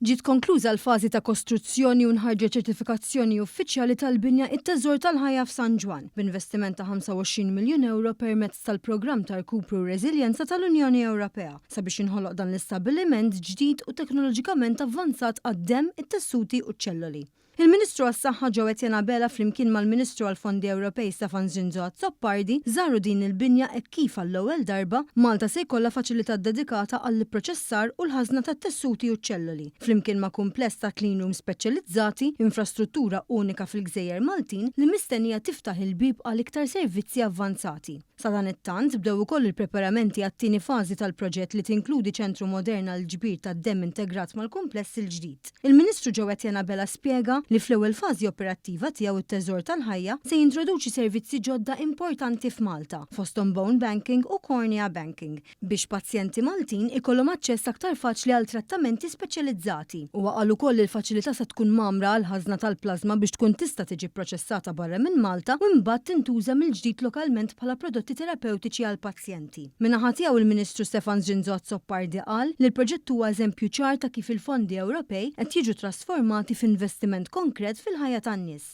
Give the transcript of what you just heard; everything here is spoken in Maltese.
Ġiet konkluża l-fażi ta' kostruzzjoni u nħarġet ċertifikazzjoni uffiċjali tal-binja It-Teżor tal-Ħajja f'San Ġwann, b'investiment ta' 25 miljun ewro permezz tal-Programm ta' Rkupru u Reżiljenza tal-Unjoni Ewropea, sabiex jinħoloq dan l-istabbiliment ġdid u teknoloġikament avvanzat għad-demm, it-tessuti u ċ-ċelloli. Il-Ministru għas-Saħħa Jo Etienne Abela flimkien mal-Ministru għall-Fondi Ewropej Stefan Zrinzo Azzopardi żaru din il-binja hekk kif għall-ewwel darba, Malta se jkollha faċilità ddedikata għall-ipproċessar u l-ħażna tat-tessuti u ċ-ċelloli, flimkien ma' kumpless ta' clean rooms speċjalizzati, infrastruttura unika fil-gżejjer Maltin li mistennija tiftaħ il-bieb għal iktar servizzi avvanzati. Sadanittant, bdew ukoll il-preparamenti għat-tieni fażi tal-proġett li tinkludi ċentru modern għall-ġbir tad-demm integrat mal-kumpless il-ġdid. Il-Ministru Jo Etienne Abela spjega li fl-ewwel fażi operattiva tiegħu t-Teżor tal-Ħajja se jintroduċi servizzi ġodda importanti f'Malta, fosthom bone banking u cornea banking, biex pazjenti Maltin ikollhom aċċess aktar faċli għal trattamenti speċjalizzati. Huwa qal ukoll li l-faċilità se tkun mgħammra għall-ħażna tal-plażma biex tkun tista' tiġi pproċessata barra minn Malta u imbagħad tintuża mill-ġdid lokalment bħala prodotti terapewtiċi għall-pazjenti. Min-naħa tiegħu il-Ministru Stefan Zrinzo Azzopardi qal li l-proġett huwa eżempju ċar ta' kif il-fondi Ewropej qed jiġu trasformati f'investiment konkret fil-ħajja tan-nies.